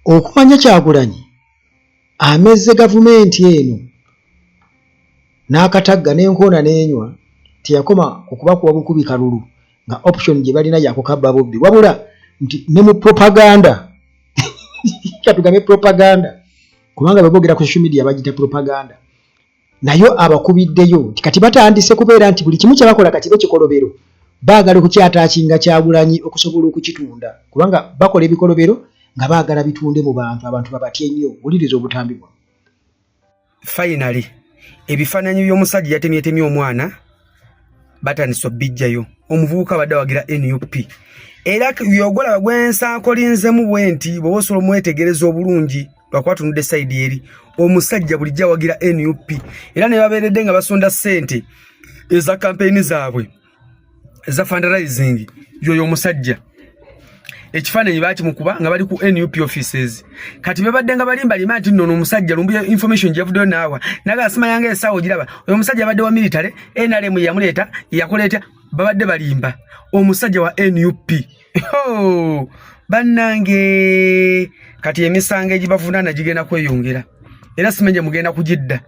Okumanya Kyagulanyi amezze gavumenti eno n'akatagga n'enkoona n'enywa, teyakoma ku kubakuba bukubi kalulu nga option gye balina ya kukabba bubbi wabula nti ne mu propaganda katugambe propaganda kubanga bwe boogera ku social media bagita propaganda nayo abakubiddeyo nti kati batandise kubeera nti buli kimu kye bakola kakibe kikolobero baagala okukyataakinga Kyagulanyi okusobola okukitunda kubanga bakola ebikolobero nga baagala bitunde mu bantu abantu babatye nnyo. Wuliriza obutambi buno. Finally ebifaananyi by'omusajja yatemyetemye omwana batandise obijjayo. Omuvubuka abadde awagira NUP era yogolaba gwensankolinzemu bwe nti bw'oba osobola omwetegereza obulungi lwakuba tunudde sayidi eri omusajja bulijjo awagira NUP era ne babeeredde nga basonda ssente eza kampeyini zaabwe eza fundraising yoyo omusajja ekifaananyi bakimukuba nga bali ku NUP offices kati babadde nga balimba lima nti nno omusajja lumbu information gyavuddeyo naawa naga asima yange esaawa ogiraba oyo omusajja abadde wa military NRM yamuleeta yakoleeta babadde balimba omusajja wa NUP. Oh, bannange kati emisango egibavunaana gigenda kweyongera era simenye mugenda kugidda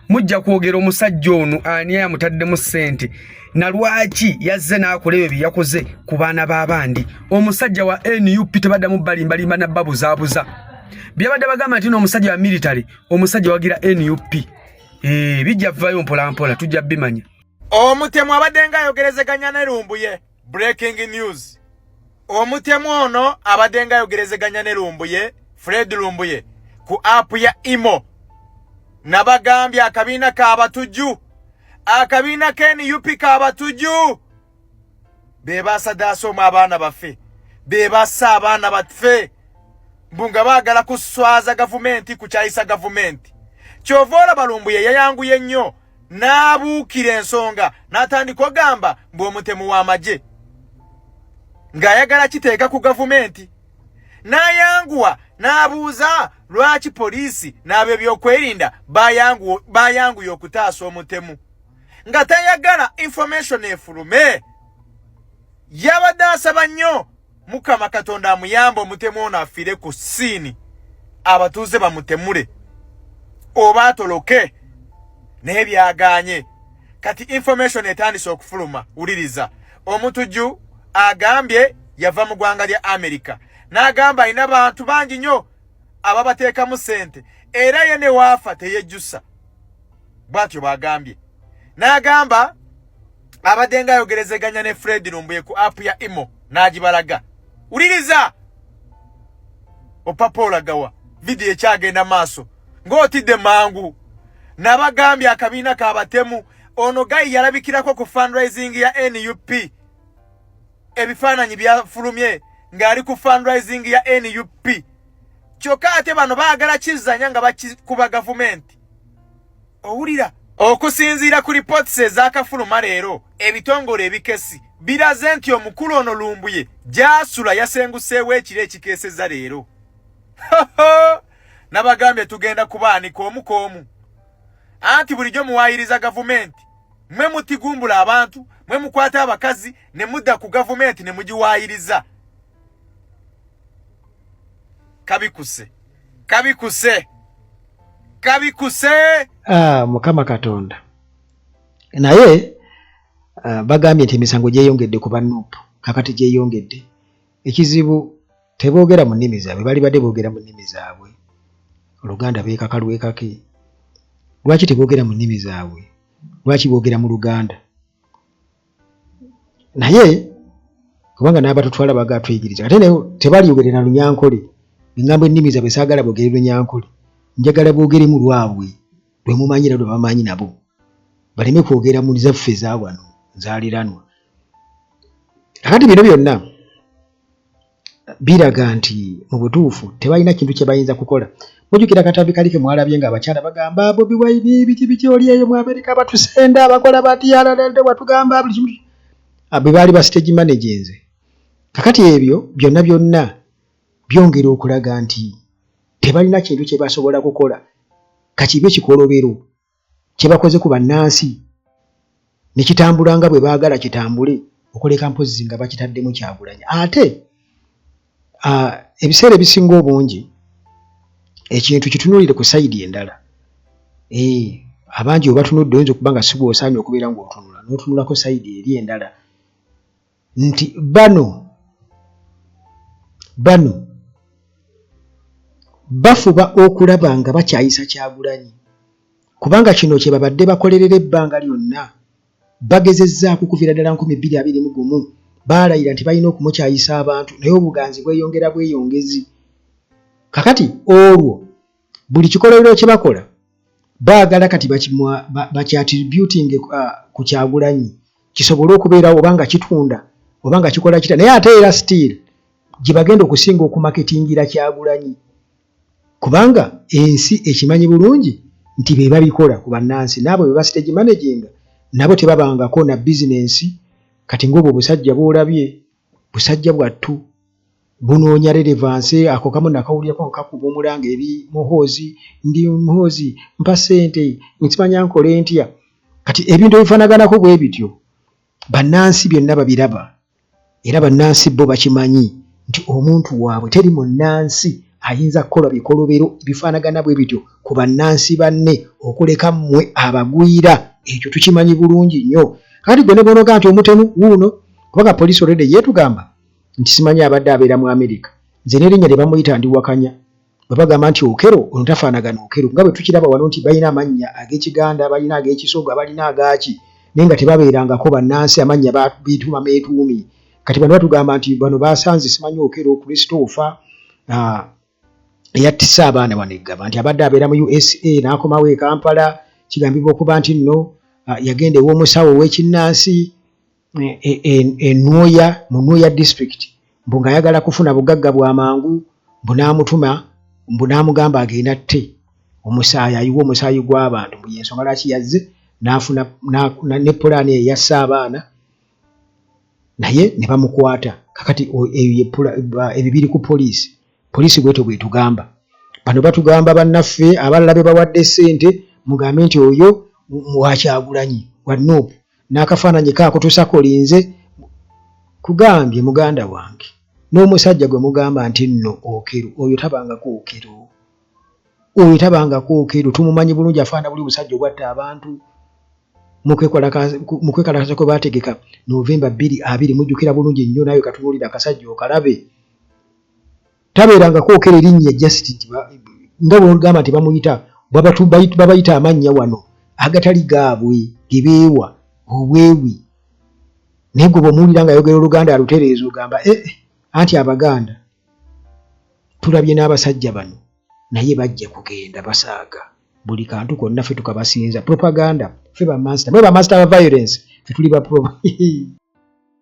mujja kwogera omusajja ono ani amutaddemu ssente na lwaki yazze n'akola ebyo bye yakoze ku baana b'abandi. Omusajja wa NUP tebaddamu balimbalimba na babuzaabuza byabadde bagamba nti n'omusajja wa military omusajja wagira NUP. Bijja vaayo mpolampola tujja bimanya. Omutemu abadde nga ayogerezeganya ne Lumbuye. Breaking news. Omutemu ono abadde nga ayogerezeganya ne Lumbuye, Fred Lumbuye ku app ya Imo. Nabagambye akabiina k'abatujju, akabiina ka NUP k'abatujju be basadaasa omu abaana baffe, be bassa abaana baffe mbu nga baagala kuswaza gavumenti, kukyayisa gavumenti. Kyova olaba Lumbuye yayanguye nnyo n'abuukira ensonga n'atandika ogamba mbu omutemu w'amagye ng'ayagala kiteeka ku gavumenti, n'ayanguwa n'abuuza lwaki poliisi n'ab'ebyokwerinda bayanguye okutaasa omutemu nga tayagala information efulume. Yabadde asaba nnyo Mukama Katonda amuyambe omutemu ono afiire ku siini, abatuuze bamutemule oba atoloke, naye byagaanye. Kati information etandise okufuluma. Wuliriza, omutujju agambye yava mu ggwanga lya America, n'agamba alina bantu bangi nnyo ababateekamu ssente era ye ne waafa teyejjusa, bw'atyo bw'agambye. N'agamba abadde nga ayogerezeganya ne Fred Lumbuye ku app ya Imo n'agibalaga. Wuliriza, opapa olagawa vidiyo ekyagenda maaso ng'otidde mangu. Nabagambye akabiina k'abatemu. Ono gayi yalabikirako ku fundraising ya NUP, ebifaananyi byafulumye ng'ali ku fundraising ya NUP. Kyokka ate bano baagala kizzanya nga bakikuba gavumenti. Owulira, okusinziira ku reports ezakafuluma leero, ebitongole ebikesi biraze nti omukulu ono Lumbuye gy'asula yasenguseewo ekiro ekikeeseza leero. Nabagambye tugenda kubaanika omu k'omu, anti bulijjo muwaayiriza gavumenti, mwe mutigumbula abantu, mwe mukwata abakazi ne mudda ku gavumenti ne mugiwaayiriza. Kabikuse, kabikuse, kabikuse. Ah, Mukama Katonda. Naye bagambye nti emisango gyeyongedde ku ba NUP, kakati gyeyongedde. Ekizibu teboogera mu nnimi zaabwe, bali badde boogera mu nnimi zaabwe. Oluganda beekaka lwekake. Lwaki teboogera mu nnimi zaabwe? Lwaki boogera mu Luganda? Naye kubanga n'abatutwala bagatuyigiriza, ate naye tebalyogerera Lunyankole. Engamba ennimi zaabwe saagala boogere Lunyankole, njagala boogeremu lwabwe lwe mumanyi era lwe bamanyi nabo, baleme kwogera mu zaffe eza wano nzaaliranwa. Kakati bino byonna biraga nti mu butuufu tebalina kintu kye bayinza kukola. Mujjukira akatambi kali ke mwalabye ng'abakyala bagamba Bobi Wine biki biki oli eyo mu Amerika batusenda bakola batya watugamba buli kimu, bwe baali ba stage manager nze. Kakati ebyo byonna byonna byongera okulaga nti tebalina kintu kye basobola kukola kakibe kikolobero kye bakoze ku bannansi ne kitambula nga bwe baagala kitambule, okuleka mpozzi nga bakitaddemu Kyagulanyi. Ate ebiseera ebisinga obungi Ekintu kitunuulire ku sayidi endala. Eeh, abangi we batunudde oyinza okuba nga si bw'osaanye okubeera ng'otunula, n'otunulako sayidi eri endala nti bano bano bafuba okulaba nga bakyayisa Kyagulanyi kubanga kino kye babadde bakolerera ebbanga lyonna. Bagezezzaako okuviira ddala 2021 baalayira nti balina okumukyayisa abantu naye obuganzi bweyongera bweyongezi. Kakati olwo buli kikolobero kye bakola baagala kati bakyatributinge ku Kyagulanyi kisobole okubeerawo oba nga kitunda oba nga kikola kitya naye ate era still gye bagenda okusinga okumaketingira Kyagulanyi kubanga ensi ekimanyi bulungi nti be babikola ku bannansi n'abo be basiteegi managinga nabo tebabangako na bizinensi kati ng'obwo obusajja bw'olabye busajja bwattu bunoonya relevance ako kamu nakawulirako nga kakuba omulanga eri Muhoozi ndi Muhoozi mpa ssente nsimanya nkole ntya kati ebintu ebifanaganako bwe bityo bannansi byonna babiraba era bannansi bo bakimanyi nti omuntu waabwe teri munnansi ayinza kukola bikolobero bifaanagana bwe bityo ku bannansi banne okuleka mmwe abagwira ekyo tukimanyi bulungi nnyo kati gwe ne bw'onoga nti omutemu wuuno kubanga poliisi already yeetugamba nti simanyi abadde abeera mu Amerika nze n'erinnya lye bamuyita ndiwakanya bwe bagamba nti Okello ono tafaanagana Okello nga bwe tukiraba wano nti balina amannya ag'Ekiganda balina ag'Ekisoga balina agaaki naye nga tebabeerangako bannansi amannya beetuuma meetuumi kati bano batugamba nti bano basanze simanyi Okello Christopher eyattisa abaana wano eggaba nti abadde abeera mu USA n'akomawo e Kampala kigambibwa okuba nti nno yagenda ew'omusawo ow'ekinnansi e Nwoya mu Nwoya district mbu ng'ayagala kufuna bugagga bwa mangu mbu n'amutuma mbu n'amugamba agende atte omusaayi ayiwe omusaayi gw'abantu mbu y'ensonga lwaki yazze n'afuna ne pulaani eyo yasse abaana naye ne bamukwata kakati eyo ebyo biri ku poliisi poliisi bwetyo bwetugamba bano batugamba bannaffe abalala be bawadde ssente mugambe nti oyo wa Kyagulanyi wa Nup n'akafaananyi kaako tusakolinze kugambye muganda wange n'omusajja gwe mugamba nti nno Okello oyo tabangako Okello oyo tabangako Okello tumumanyi bulungi afaana buli obusajja obwatta abantu mu kwekalakasa kwe baategeka November 2020 mujjukira bulungi nnyo naawe katunuulira akasajja okalabe tabeerangako Okello erinnya just nti nga bwogamba nti bamuyita babayita amannya wano agatali gaabwe ge beewa obwewi naye gwe bw'omuwulira ng'ayogera Oluganda alutereeza ogamba eh, eh anti Abaganda tulabye n'abasajja bano naye bajja kugenda basaaga buli kantu konna ffe tukabasinza propaganda ffe bamansita mwe bamansita ba violence ffe tuli ba pro